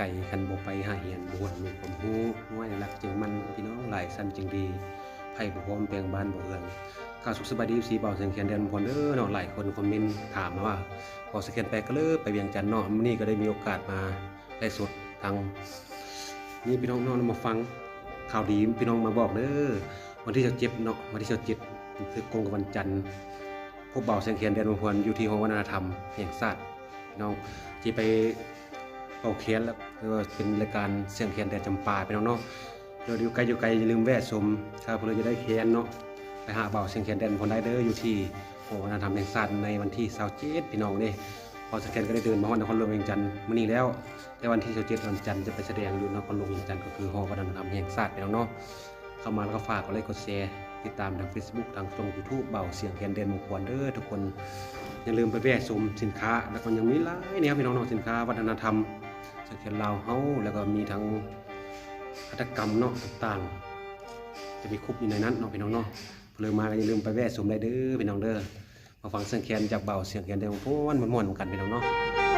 ໄກ ຄັນບໍ່ໄປຫາຮຽນ ບໍ່ຮູ້ມີຄວາມຮູ້ ຮູ້ໃຫ້ລັກຈຶ່ງໝັ້ນ ພີ່ນ້ອງ ຫຼາຍຊັ້ນຈຶ່ງດີ ໃຜບໍ່ພ້ອມແປງບ້ານບໍ່ເຮືອງ. ກ່າວສຸກສະບາຍດີ ເອັຟຊີ ບ່າວສຽງແຄນແດນເມືອງພອນເດີເນາະ ຫຼາຍຄົນຄອມເມັນຖາມມາວ່າ ບ່າວສຽງແຄນໄປກະເລີໄປວຽງຈັນເນາະ ມື້ນີ້ກໍໄດ້ມີໂອກາດມາໄລຟ໌ສົດທາງນີ້ ພີ່ນ້ອງເນາະ ມາຟັງຂ່າວດີ ພີ່ນ້ອງມາບອກເດີ ວັນທີຊາວເຈັດເນາະ ວັນທີຊາວເຈັດ ຄືກົງກັບວັນຈັນ ພົບບ່າວສຽງແຄນແດນເມືອງພອນ ຢູ່ທີ່ຫໍວັດທະນະທຳແຫ່ງຊາດ ພີ່ນ້ອງ ທີ່ໄປເປົ່າແຄນ ແລ້ວ ຫຼືວ່າເປັນລາຍການສຽງແຄນແດນຈຳປາ ພີ່ນ້ອງເນາະ ເດີ ຢູ່ໃກ້ຢູ່ໄກຢ່າລືມແວະຊົມ ຖ້າເພິ່ນຢາກໄດ້ແຄນເນາະ ໄປຫາບ່າວສຽງແຄນແດນເພິ່ນໄດ້ເດີ ຢູ່ທີ່ຫໍວັດທະນະທຳແຫ່ງຊາດ ໃນວັນທີຊາວເຈັດ ພີ່ນ້ອງເດ້. ບ່າວສຽງແຄນກໍໄດ້ເດີນມາຮອດນະຄອນຫຼວງວຽງຈັນມື້ນີ້ແລ້ວ ແຕ່ວັນທີຊາວເຈັດ ວັນຈັນຈະໄປສະແດງຢູ່ນະຄອນຫຼວງວຽງຈັນ ກໍຄືຫໍວັດທະນະທຳແຫ່ງຊາດ ພີ່ນ້ອງເນາະ. ເຂົ້າມາແລ້ວກໍຝາກກົດໄລກົດແຊ ຕິດຕາມທາງເຟສບຸກ ທາງຊ່ອງຢູທູບ ບ່າວສຽງແຄນແດນເມືອງພອນເດີທຸກຄົນ. ຢ່າລືມໄປແວະຊົມສິນຄ້າ ແລ້ວກໍຍັງມີຫຼາຍແນວ ພີ່ນ້ອງເນາະ ສິນຄ້າວັດທະນະທຳ ສຽງແຄນລາວເຮົາ ແລ້ວກໍມີທັງຫັດຖະກຳເນາະ ຕ່າງໆ ຈະມີຄົບຢູ່ໃນນັ້ນເນາະ ພີ່ນ້ອງເນາະ. ຜູ້ໃດມາກໍຢ່າລືມໄປແວະຊົມໄດ້ເດີ ພີ່ນ້ອງເດີ. ມາຟັງສຽງແຄນຈາກບ່າວສຽງແຄນແດນເມືອງພອນ ມ່ວນໆນຳກັນ ພີ່ນ້ອງເນາະ.